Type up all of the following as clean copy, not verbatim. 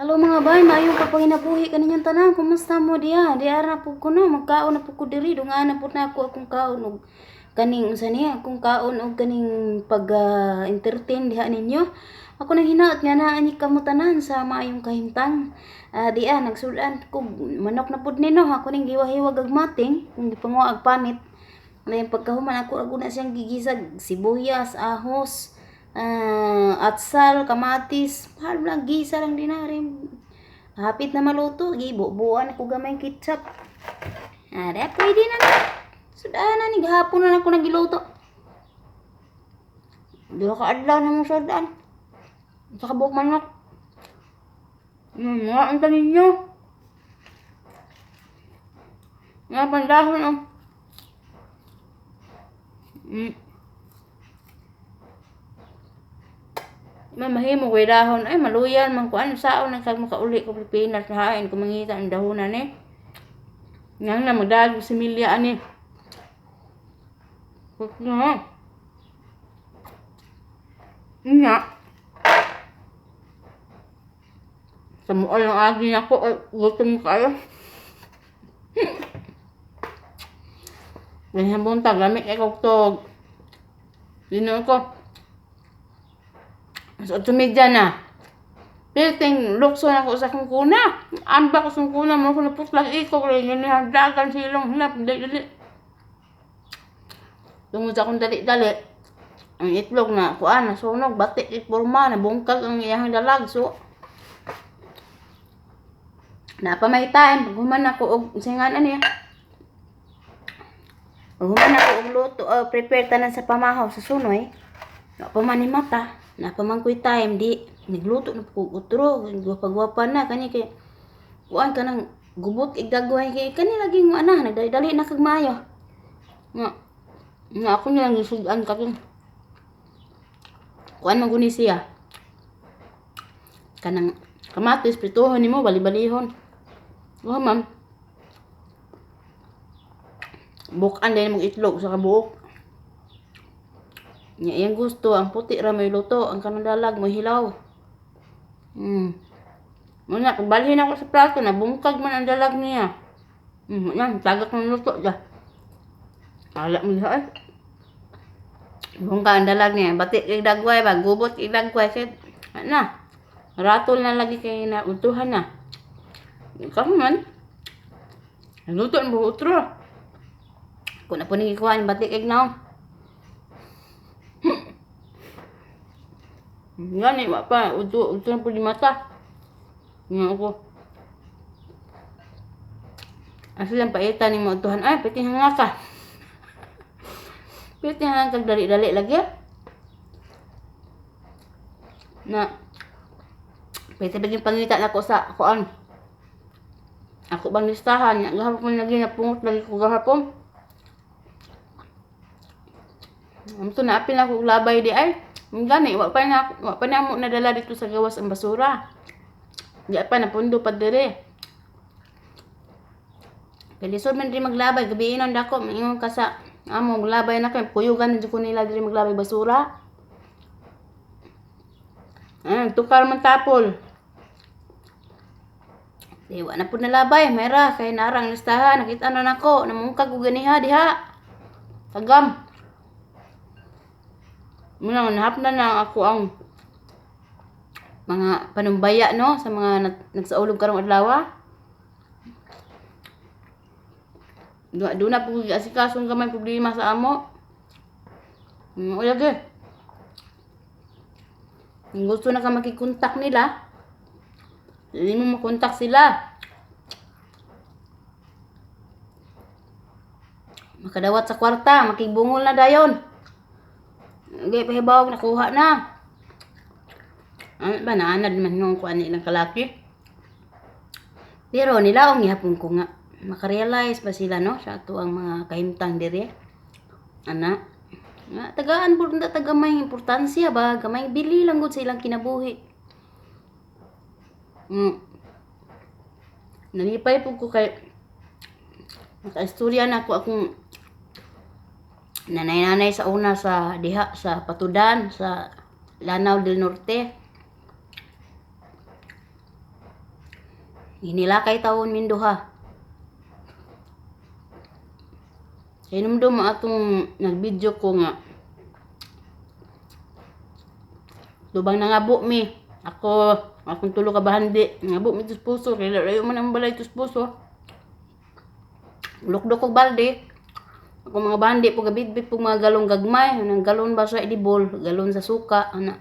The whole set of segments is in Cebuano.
Hello mga bay, maayong pagpanginabuhi kaninyong tanan. Kumusta mo diha? Diha na pud ko no, magkaon na pud ko diri. Dungan na pud nako akong kaon og kaning unsa niya, akong kaon og kaning pag entertain diha ninyo. Ako nang hinaot nga naa ni kamo tanan sa maayong kahimtang. Diha nagsudan ko manok na pud ni no. Ako ning giwa-hiwag og mating, kung gipanguha og panit. Dayon pagkahuman ako ra na siyang gigisag sibuyas, ahos, atsal, kamatis, mahal lang gisa lang dinari. Hapit na maluto, gibubuan ako gamay ketchup. Ah, pwede na na. Sudan na ni gahapon na ako nagiluto. Duha ka adlaw na mo sudan. Sa kabuok manok. Nga ang ninyo. Nga pandahon oh. Mamahimo ko'y dahon. Ay, maluyan man ko. Ano saon nang kag makauli ko Pilipinas. Hain ko mangita ang dahonan eh. Nga na, magdaag si Milya ani. Nga. Nga. Sa muol ang agi nako, ay, gutom kayo. Ganyan buntag, lamig kay kog. Dino ko. Sa 8:30 na. Piting lukso na ko sa akong kuna. Amba ko sa kuna mo ko naputlang iko ko rin ni hagdagan silong hinap dali dali. Tungod sa akong dali-dali. Ang itlog na kuan nasunog batik it porma na bungkag ang iyang dalag so napa may time pag human ako og singan ani. Pag human ako og luto, prepare tanan sa pamahaw sa sunoy. Wa pa man ni mata, napa man ko'y time di nagluto na ko utro, gwapa-gwapa na kani kay kuan kanang gubot igdagway kay kani lagi mo ana nagdali-dali na kag maayo. Nga nga ako na lang gisudan katong kuan man guni siya. Kanang kamatis prituhon nimo bali-balihon. Oh ma'am. Bukan din mong itlog sa kabuok. Nya iyang gusto ang puti ra may luto, ang kanang dalag mo hilaw. Muna balhin ako sa plato na bungkag man ang dalag niya. Yan, tagak ng luto da. Ala mo diha eh. Bungkag ang dalag niya, bati kay dagway ba, gubot kay dagway kay na. Ratol na lagi kay na utuhan na. Ikaw man. Luto ang buo utro. Kung na po ni gikuha ni bati kay naong. Gani wa pa uto uto na po di mata. Nga ako. Asa lang paita ni mo utuhan ay pwede hanga ka. Pwede hanga kag dali-dali lagi. Na pwede ba yung pangita nako sa kuan. Ako bang listahan nya gahapon lagi na pungot lagi ko gahapon. Amto na apil ako labay di ay. Gani wa pa na mo nadala dito sa gawas ang basura. Di pa napundo pa dire. Kay lisod man diri maglabay, gabi inon dako, maingon ka sa amo maglabay na kay kuyugan na jud ko nila diri maglabay basura. Ah, tukar man tapol. Di wa na pud nalabay, mayra kay narang listahan, nakita na nako, namungkag og ganiha diha. Tagam. Muna nahapnan na ako ang mga panumbaya no sa mga nagsaulog karong adlaw. Doon na po asikasong gamay problema sa amo. Lagi. Kung gusto na ka makikontak nila, hindi mo makontak sila. Makadawat sa kwarta, makibungol na dayon. Hindi pahibawag, nakuha na. Ano ba, naanad man nung kuan ilang kalaki. Pero nilaong gihapon ko nga. Makarealize ba sila no sa ato ang mga kahimtang diri. Ana, nga tagaan pud na tagamay importansya ba, gamay bili lang gud sa ilang kinabuhi. Nalipay pud ko kay nakaistorya na ako akong nanay-nanay sa una sa diha sa Patudan sa Lanao del Norte. Ginilakay tawon minduha. Hinumdum mo atong nag-video ko nga tubang nangabo mi. Ako, akong tulo ka bahandi. Nangabo mi tus puso. Kaya layo man ang balay tus puso. Lukdok og balde. Ako mga bahandi po gabitbit po mga galong gagmay. Anang galon ba sa edibol? Galon sa suka. Ana.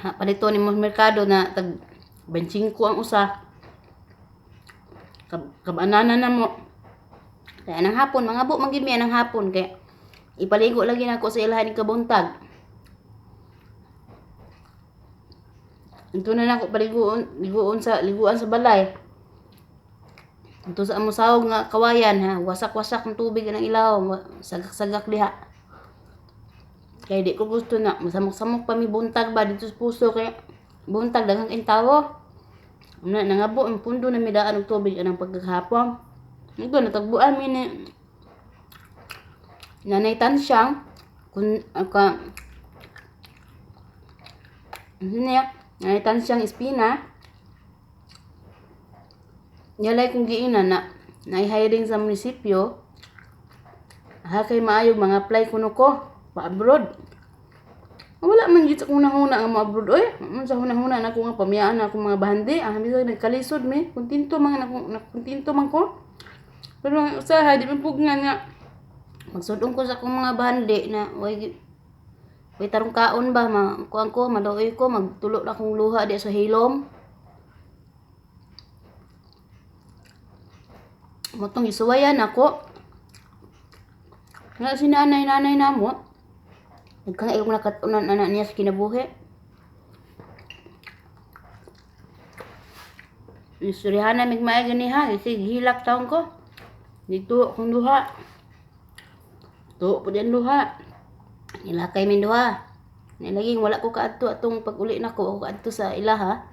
Ha, palito ni mo merkado na tag 25 ang usa. Kabanana na mo. Kaya anang hapon, mga bu, man gyud mi anang hapon. Kaya ipaligo lagi nako sa ilahan ni kabuntag. Ito na nako paliguon, liguon sa liguan sa balay. Ito sa among sahog nga kawayan ha, wasak-wasak ang tubig ng ilaw, sagak-sagak diha. Kaya di ko gusto na masamok-samok pa mi buntag ba dito sa puso kaya buntag daghang kayong tawo. Na nangabo ang pundo na midaan og tubig anang pagkahapon. Ito natagbuan mi ni Nanay Tansyang kun ka ano niya, Nanay Tansyang Espina. Yalay kong giingnan na na-hiring sa munisipyo. Ha kay maayo mga apply kuno ko pa-abroad. Wala man gid sa akong hunahuna nga mo-abroad oy. Sa hunahuna nako nga pamiyaan na akong mga bahandi. Ah, bisag nagkalisod mi, kontento man nako, kontento man ko. Pero ang usahay di man pugnan nga magsudong ko sa akong mga bahandi na way tarong kaon ba ma kuan ko maluoy ko magtulo na akong luha di sa hilom. Motong gisuwayan ako. Nga si nanay-nanay namo. Nagkang ilong nakatunan anak niya sa kinabuhi. Istoryahan na migmaay ganiha kasi gihilak taon ko. Dito akong duha. Tuo po din duha. Nilakay min duha. Nilaging wala ko kaadto atong pag-uli nako ako kaadto sa ilaha.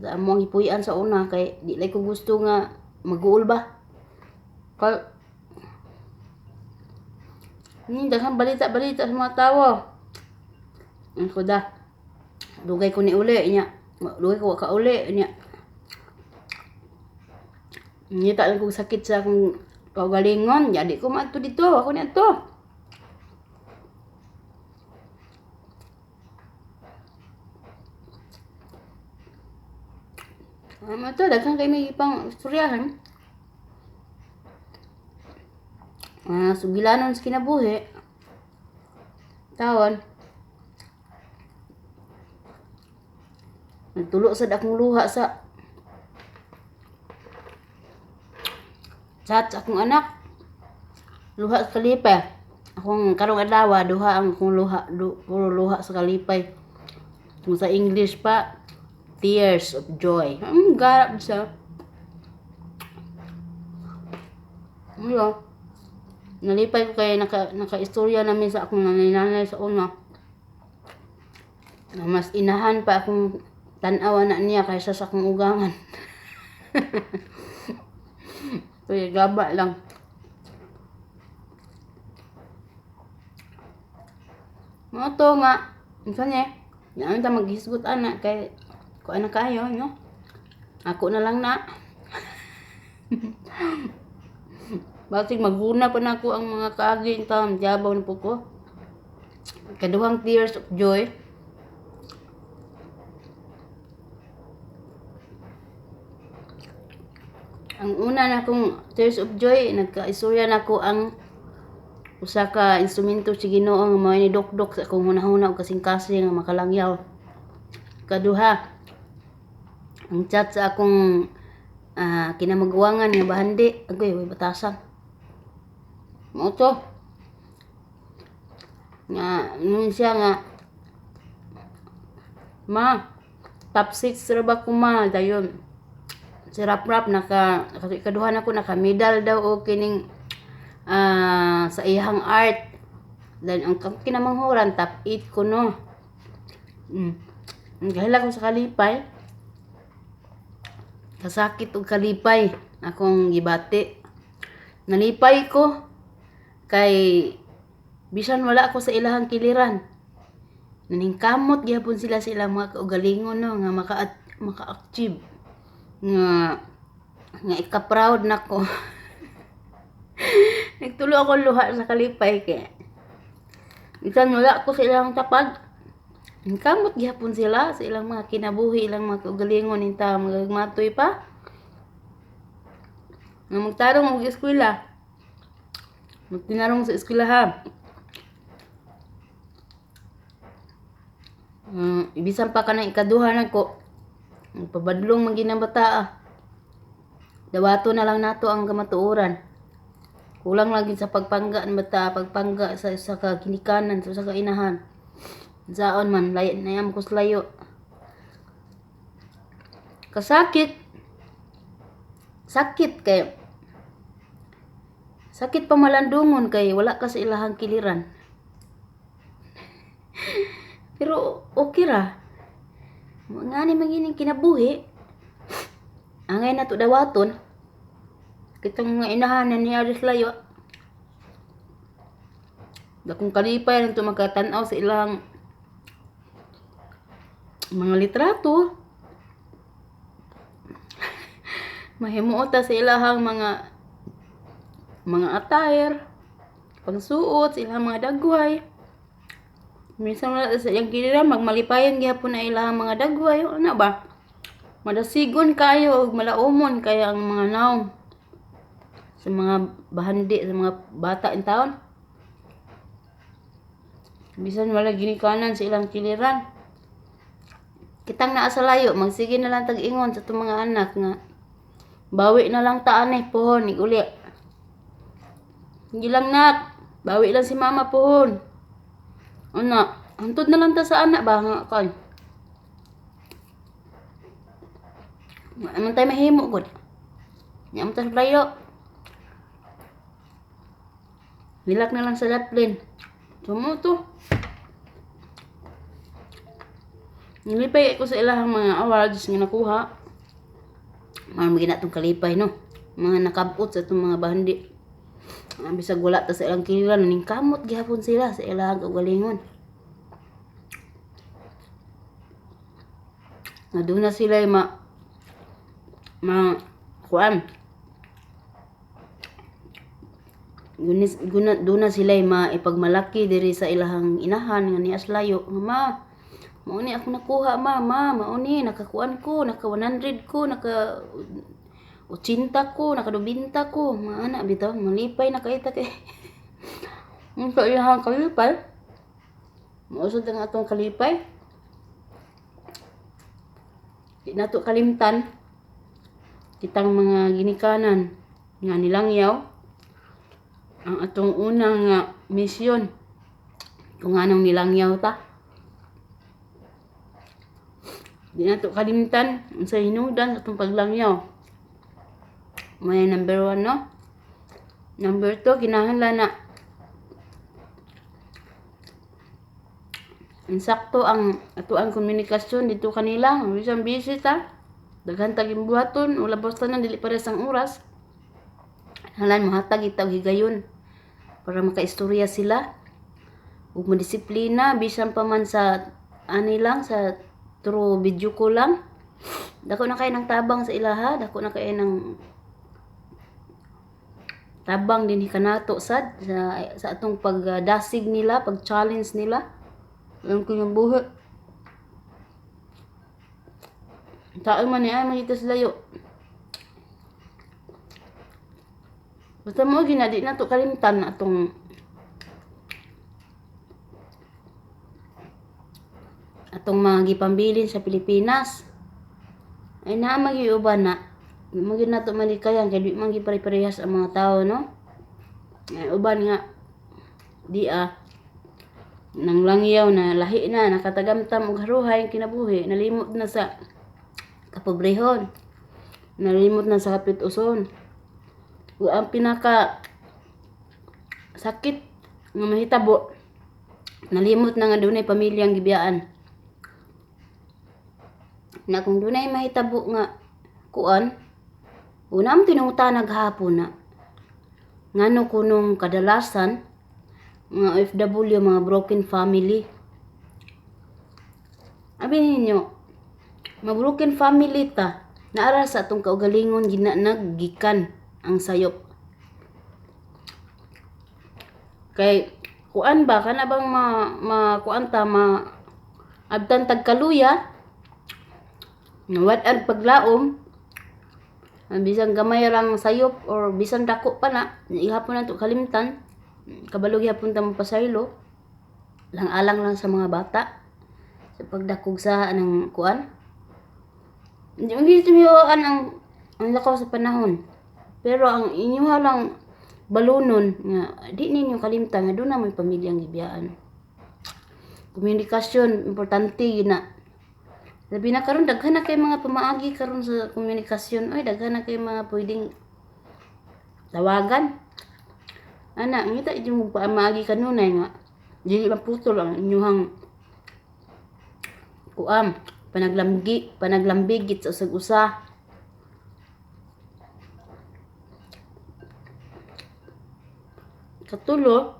Sa among hipuy-an sa una kay di lay ko gusto nga mag-uul ba. Kay ni daghang balita-balita sa mga tawo. Ang kuda. Dugay ko ni uli nya. Dugay ko ka uli nya. Ngita lang kong sakit sa akong kaugalingon. Jadi ko maadto dito. Ako ni adto. Ano to, daghan kay may pang istoryahan. Sugilanon sa kinabuhi. Tawon. Nagtulo sad akong luha sa chat sa akong anak. Luha sa kalipay. Akong karong adlaw duha ang akong luha, puro luha sa kalipay. Kung sa English pa, tears of joy. Ang garap siya. Ano? Nalipay ko kay naka-istorya namin sa akong nanay-nanay sa una. Na mas inahan pa akong tan-awa na niya kaysa sa akong ugangan. Kaya gaba lang. Mga to nga, unsa niya? Yan ta maghisgot ana kay kuan na kayo, no? Ako na lang na. Basig maguna pa nako ang mga kaagi taon, jabaw na po ko. Kaduhang tears of joy. Ang una na akong tears of joy, nagkaistorya nako ang usa ka instrumento sa Ginoo nga mao ni dukdok sa akong hunahuna ug kasing-kasing nga makalangyaw. Kaduha, ang chat sa akong kinamaguwangan nga bahandi, agoy way batasan. Mao to. Nga nun siya nga ma top 6 ra ba ko ma dayon. Si Rap Rap naka kaduha nako naka medal daw og kining sa iyang art. Then ang kinamanghuran top 8 ko no. Ang gahila ko sa kalipay. Kasakit og kalipay akong gibati. Nalipay ko kay bisan wala ako sa ilahang kiliran. Naningkamot gihapon sila sa ilang mga kaugalingon, no, nga maka-achieve nga nga ika-proud nako. Nagtulo ako luha sa kalipay kay bisan wala ko sa ilang tapad. Kamot gihapon sila sa ilang mga kinabuhi, ilang mga kaugalingon inta magmatoy pa. Nga magtarong og eskwela. Magtinarong sa eskwelahan. Ibisan pa kanang ikaduha nako. Pabadlong man gyud ang bata ah. Dawato na lang nato ang kamatuoran. Kulang lagi sa pagpangga ang bata, pagpangga sa usa ka ginikanan, sa usa ka inahan. Saon man, layo na yam kus layo. Kasakit. Sakit kay sakit pa malandungon kay wala ka sa ilahang kiliran. Pero okay ra. Ngani man gining kinabuhi. Angay na to dawaton. Kitang mga inahan na niya sa layo. Dakong kalipay lang to makatan-aw sa ilang mga litrato. Mahimuot ta sa ilahang mga attire, pangsuot sa ilang mga dagway. Minsan wala sa iyang kiliran, magmalipayon gihapon na ilahang mga dagway. Ano ba? Madasigon kayo ug malaumon kaya ang mga naong sa mga bahandi, sa mga bata in taon. Bisan wala ginikanan sa ilang kiliran. Kitang naa sa layo, magsige na lang tag-ingon sa itong mga anak nga bawi na lang taan eh, pohon, uli. Hindi lang nak, bawi lang si mama pohon. Ana, hantod na lang ta sa anak ba nga kan. Man tayo mahimo gud. Nya man ta sa layo. Nilak na lang sa laplin. Tumo to. Nilipay ko sa ilahang mga awards nga nakuha. Mga magina tong kalipay, no. Mga nakabot sa itong mga bahandi. Bisag wala ta sa ilang kiliran, ningkamot gihapon sila sa ilahang kaugalingon. Na doon na sila ma kuan. Doon na sila maipagmalaki diri sa ilahang inahan nga nias layo. Ma, mao ni ako nakuha, ma, ma, mao ni nakakuan ko, naka 100 ko, naka 80 ko, naka 90 ko. Maana bitaw, malipay na kay ta kay. Unsa ilahang kalipay? Mausod ang atong kalipay. Di nato kalimtan kitang mga ginikanan nga nilangyaw ang atong unang misyon kung anong nilangyaw ta. Di nato kalimtan sa hinungdan sa atong paglangyaw. May number 1, no? Number 2, kinahanglan na insakto ang atoang komunikasyon dito kanila. Bisan busy ta, daghan taging buhaton, wala basta na dili pares ang oras. Halan mohatag itaw higayon para makaistorya sila ug madisiplina bisan pa man sa ani lang sa through video call lang. Dako na kay ng tabang sa ilaha, dako na kay ng tabang dinhi kanato sad sa atong pagdasig nila, pag-challenge nila. Alam ko yung buhi. Tao man niya, makita sa layo. Basta mo, ginadi na to kalimtan na atong mga gipambilin sa Pilipinas. Ay na magiuban na. Magyud na to malikayan kay di man gipare-parehas ang mga tao, no? Ay uban nga di nang langyaw na lahi na nakatagamtam og haruhay ang kinabuhi, nalimot na sa kapobrehon, nalimot na sa kapit-uson. Ug ang pinaka sakit nga mahitabo, nalimot na nga dunay pamilyang gibiyaan. Na kung dunay mahitabo nga kuan, una mo tinungutana gahapon na ngano kunong kadalasan mga OFW mga broken family. Abi ninyo, ma-broken family ta, naara sa atong kaugalingon gina naggikan ang sayop. Kay kuan ba kana bang ma kuan ta, ma abtan tag kaluya, wad-an paglaom, ang bisan gamay lang sayop or bisan dako pa na, ihapon na to kalimtan, kabalo gihapon ta mopasaylo, lang alang lang sa mga bata sa pagdakog sa anang kuan. Hindi man gyud tumiyoan ang lakaw sa panahon. Pero ang inyuha lang balunon nga di ninyo kalimtan nga doon na may pamilyang gibiyaan. Komunikasyon importante gyud na. Labi na karon, daghan na kay mga pamaagi karon sa komunikasyon oy, daghan na kay mga pwedeng tawagan. Ana, ngita jud mo pamaagi kanunay nga dili maputol ang inyuhang kuam panaglamgi panaglambigit sa usag usa. Katulo,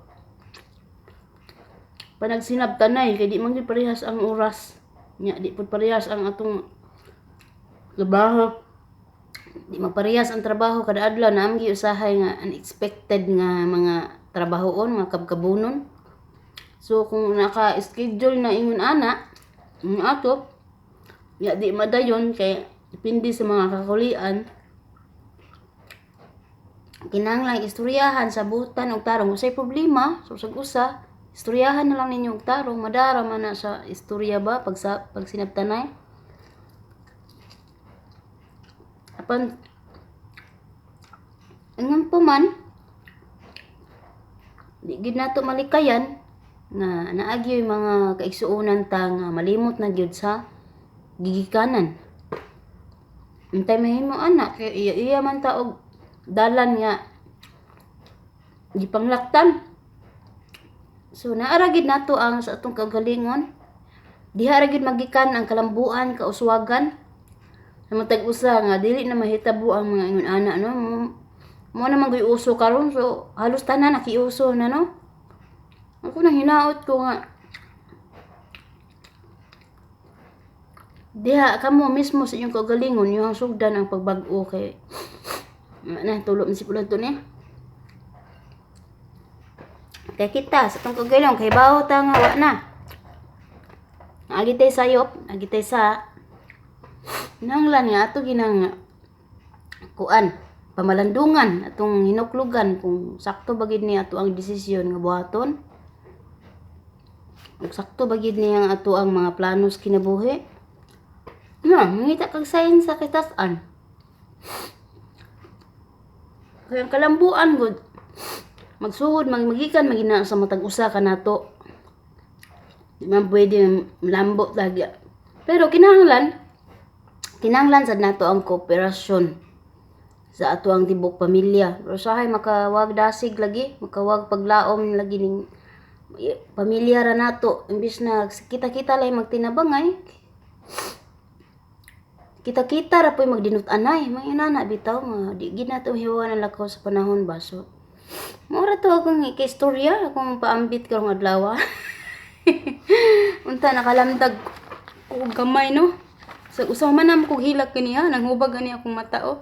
panagsinabtanay kay di man gyud parehas ang oras. Nya di pud parehas ang atong trabaho. Di maparehas ang trabaho kada adlaw, naa man gyud usahay nga unexpected nga mga trabahoon, mga kabkabunon. So kung naka-schedule na ingon ana, ang ato, ya di madayon kay depende sa mga kakulian. Kinahanglan istoryahan, sabutan og tarong usay problema, so usag usa, istoryahan na lang ninyo og tarong, madara man na sa istorya ba pag sa pagsinabtanay. Apan ingon pa man, di gyud nato malikayan nga naa gyud mga kaigsuonan ta nga malimot na gyud sa gigikanan. Untay mahimo ana kay iya, iya man ta og dalan nga gipanglaktan. So naara gid nato ang sa atong kaugalingon. Diha ra gyud magikan ang kalambuan, kauswagan. Sa matag usa nga dili na mahitabo ang mga ingon ana, no. Mo na man gyud uso karon, so halos tanan nakiuso na, no. Ako nang hinaot ko nga diha kamo mismo sa inyong kaugalingon yung sugdan ang pagbag-o kay na tulo man si pula to ni. Kay kita sa atong kaugalingon kay bawo ta nga wa na. Agi tay sayop, agi tay sa nanglan nga ato ginang kuan pamalandungan atong hinuklugan kung sakto ba gid ni ato ang desisyon nga buhaton. Ug sakto ba gid ni ang ato ang mga planos kinabuhi. Na, mangita kag sign sa kitas-an. Kaya ang kalambuan gud magsuhod magmagikan magina sa matag usa ka nato. Di man pwede lambo lagi. Pero kinahanglan kinahanglan sad nato ang kooperasyon sa ato ang tibok pamilya. Pero usahay makawag dasig lagi, makawag paglaom lagi ning pamilya ra nato imbis na kita-kita lang magtinabangay. Kita-kita ra po'y magdinut-anay, mga inana bitaw nga di gid nato hiwa na lakaw sa panahon ba. So mao ra to akong istorya, akong paambit karong adlaw. Unta nakalamdag ko og gamay, no. Sa usa man na ko hilak ganiha, nanghubag gani akong mata oh.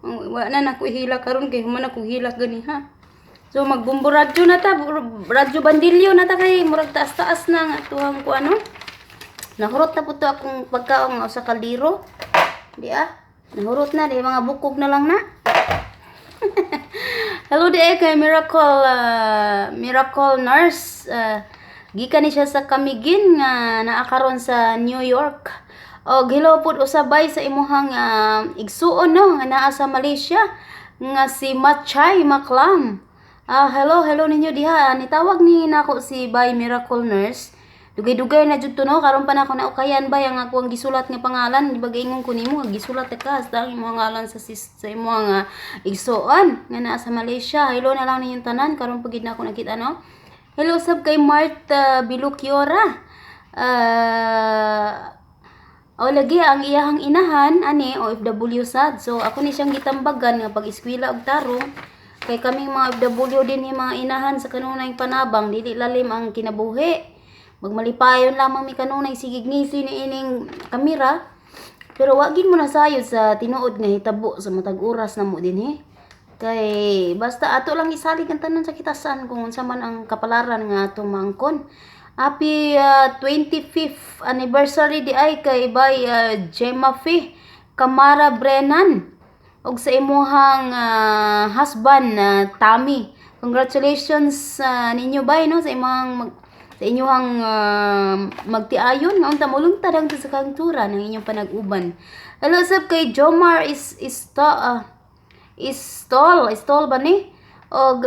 Wa na nako hilak karon kay human ako hilak ganiha. So magbumbo radyo na ta, radyo bandilyo na ta kay murag taas-taas na nga atuhang ko ano. Nahurot na po to akong pagkaon nga usa ka liro. Di ah. Nahurot na di mga bukog na lang na. Hello di ay kay Miracle Miracle Nurse. Gikan ni siya sa Camiguin nga naa karon sa New York. Og hello pud usabay sa imuhang igsuon, no, nga naa sa Malaysia nga si Machay Maklam. Ah, hello, hello ninyo diha. Nitawag ni nako si Bay Miracle Nurse. Dugay-dugay na jud to, no, karon pa na ako naukayan bay ang ako ang gisulat nga pangalan. Di ba gaingon ko nimo nga gisulat ka sa ang imong ngalan sa imong igsuon nga naa sa Malaysia. Hello na lang ninyong tanan, karon pa gid na ako nakita, no. Hello sab kay Martha Bilukiora. O lagi ang iyahang inahan ani OFW sad. So ako ni siyang gitambagan nga pag-eskwela og tarong kay kaming mga OFW din ni mga inahan sa kanunay panabang dili lalim ang kinabuhi. Magmalipayon lamang mi kanunay, sigig ngisi ni ining kamera. Pero wa gid mo nasayod sa tinuod nga hitabo sa matag oras namo dinhi. Kay basta ato lang isalig ang tanan sa kitasan kung unsa man ang kapalaran nga atong maangkon. Happy 25th anniversary di ay kay by Gemma Fee Kamara Brennan ug sa imuhang husband na Tommy. Congratulations ninyo bay, no, sa inyuhang magtiayon nga unta molungtad hangtod sa kahangturan ang inyong panag-uban. Hello sab kay Jomar is to, Istol ba ni? Og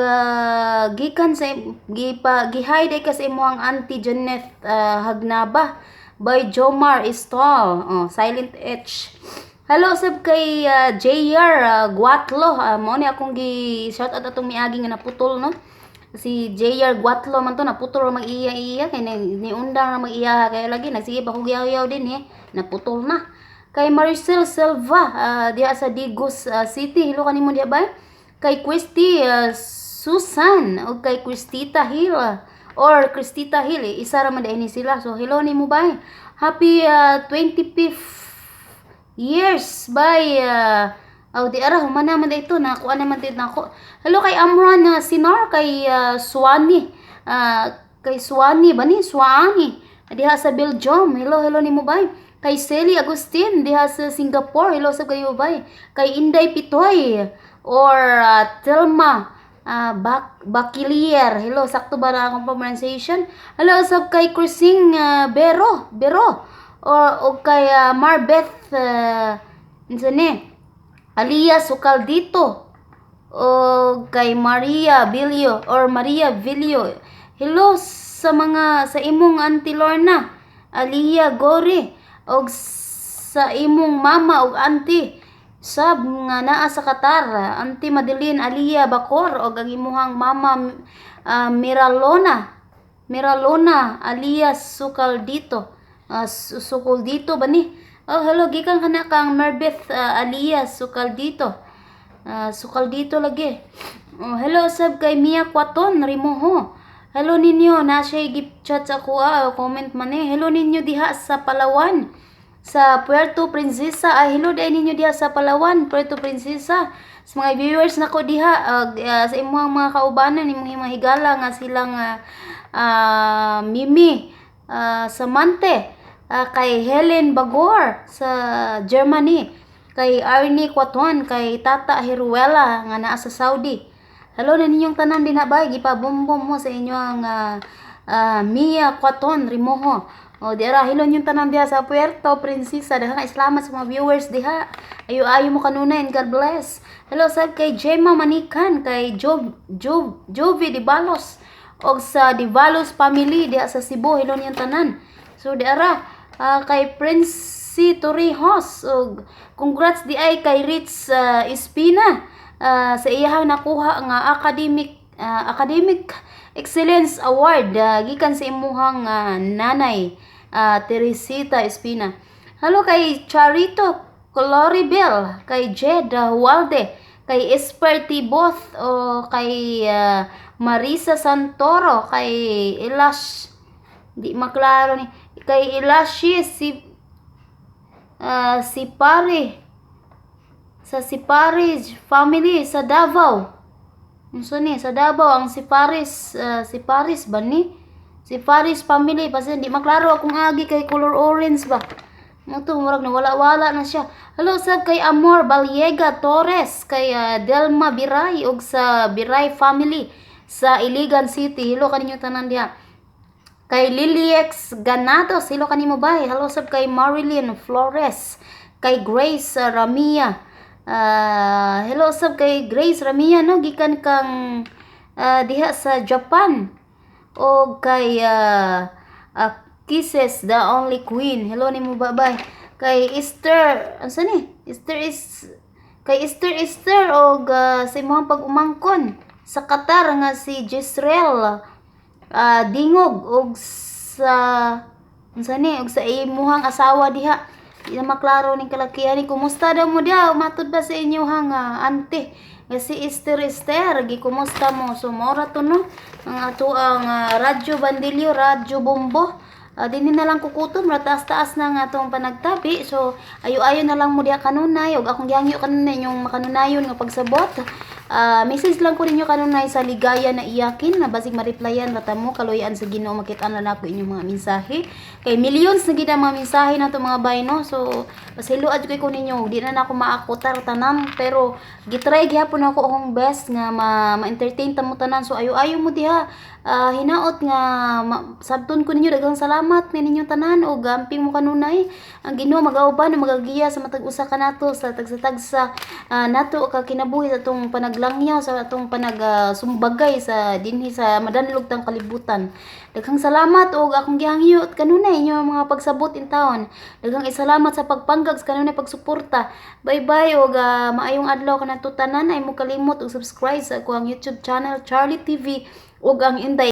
gikan sa gipa gihay day ka sa imuhang Auntie Janeth Hagnaba by Jomar Istol. Oh, silent H. Hello sab kay JR Guatlo. Mao ni akong gi shout out atong miagi nga naputol, no. Si JR Guatlo man to, naputol mag iya iya kay ni undang na mag iya, kay lagi nagsige pa kog yaw din eh, naputol na. Kay Maricel Silva diha sa Digos City, hello kanimo diha ba? Kay Christy Susan o kay Christita Hill or Christita Hill, eh, isa ra man diay ni sila. So hello nimo bay. Happy 25th years by oh, di ara humana man ito, nakuha naman din nako. Hello kay Amran Sinar, kay Swani, kay Swani ba ni, Swani diha sa Belgium. Hello, hello nimo bay. Kay Selly Agustin diha sa Singapore. Hello sa kayo bay. Kay Inday Pitoy or Telma Bakilier. Hello, sakto ba na akong pronunciation? Hello sab kay Chrising Bero, Bero or o kay Marbeth unsa ni? Aliyah Sukaldito o kay Maria Villo or Maria Villo. Hello sa mga sa imong Auntie Lorna, Aliyah Gori, og sa imong mama og auntie sab nga naa sa Qatar, Auntie Madeline Aliyah Bakor og ang imuhang mama Miralona Miralona Aliyah Sukaldito. Sukaldito ba ni? Oh, hello, gikan kana kang Marbeth Aliyah Sukaldito. Sukaldito lagi. Oh, hello sab kay Mia Quaton Rimoho. Hello ninyo, na siya gi-chat sa ako ah, comment man eh. Hello ninyo diha sa Palawan. Sa Puerto Princesa. Ay, hello diay ninyo diha sa Palawan, Puerto Princesa. Sa mga viewers nako diha, sa imong mga kaubanan, imong mga higala nga silang Mimi Samante, kay Helen Bagor sa Germany, kay Arnie Quaton, kay Tata Heruela nga naa sa Saudi. Hello na ninyong tanan din na bay, gipabumbom mo sa inyong Mia Quaton Rimoho. O di ara, hello ninyong tanan diha sa Puerto Princesa. Daghang salamat sa mga viewers diha. Ayo-ayo mo kanunay and God bless. Hello sab kay Gemma Manikan, kay Job Jovi Di Balos og sa Di Balos family diha sa Cebu. Hello ninyong tanan. So di ara, kay Prince Torrijos og congrats di ay kay Rich Espina sa iyahang nakuha nga academic Excellence Award gikan sa imuhang nanay, Teresita Espina. Hello kay Charito Cloribel, kay Jed Walde, kay Esper T. Both o kay Marisa Santoro, kay Elash, di maklaro ni, kay Elashi si Pare sa si Paris family sa Davao. Unsa ni sa Davao ang si Paris ba ni? Si Paris family, basta di maklaro akong agi kay color orange ba. Mo to murag nawala-wala na siya. Hello sab kay Amor Baliega Torres, kay Delma Biray ug sa Biray family sa Iligan City. Hello kaninyo tanan diha. Kay Liliex Ganados, hello kanimo bay. Hello sab kay Marilyn Flores, kay Grace Ramia. Hello sab kay Grace Ramia, no, gikan kang diha sa Japan. O kay Kisses the Only Queen. Hello nimo babay. Kay Esther, unsa ni? Esther is kay Esther Esther og sa imong pag-umangkon sa Qatar nga si Jezreel Dingog og sa unsa ni, og sa imuhang asawa diha. Di na maklaro ning kalakihan ni. Kumusta daw mo diha? Matud ba sa inyo ha nga ante nga si Esther Esther, gikumusta mo? So mao ra to, no, ang ato ang Radyo Bandilyo, Radyo Bombo. Dinhi na lang kukutom, taas-taas na nga atong panagtabi. So ayo-ayo na lang mo diha kanunay ug akong gihangyo kanunay inyong makanunayon nga pagsabot. Message lang ko ninyo kanunay sa Ligaya na Iyakin na basig ma-replyan ra ta mo. Kaluyan sa Ginoo, makit-an na nako inyong mga mensahe kay millions na gid ang mga mensahe nato, mga bay, no? So pasayloa jud ko ninyo, di na nako maakutar tanan, pero gitry gihapon ako akong best nga ma-entertain ta mo tanan. So ayo-ayo mo diha. Hinaot nga sabton ko ninyo. Daghang salamat ni ninyong tanan ug amping mo kanunay. Ang Ginoo magauban ug magagiya sa matag usa kanato sa tagsa-tagsa nato ka kinabuhi sa atong panaglangyaw, sa atong panagsumbagay sa dinhi sa madanlog tang kalibutan. Daghang salamat ug akong gihangyo kanunay inyo mga pagsabot in taon. Daghang isalamat sa pagpanggag sa kanunay pagsuporta. Bye bye ug maayong adlaw kanato tanan. Ay mo kalimot og subscribe sa akong YouTube channel, Charlie TV, ug ang Inday.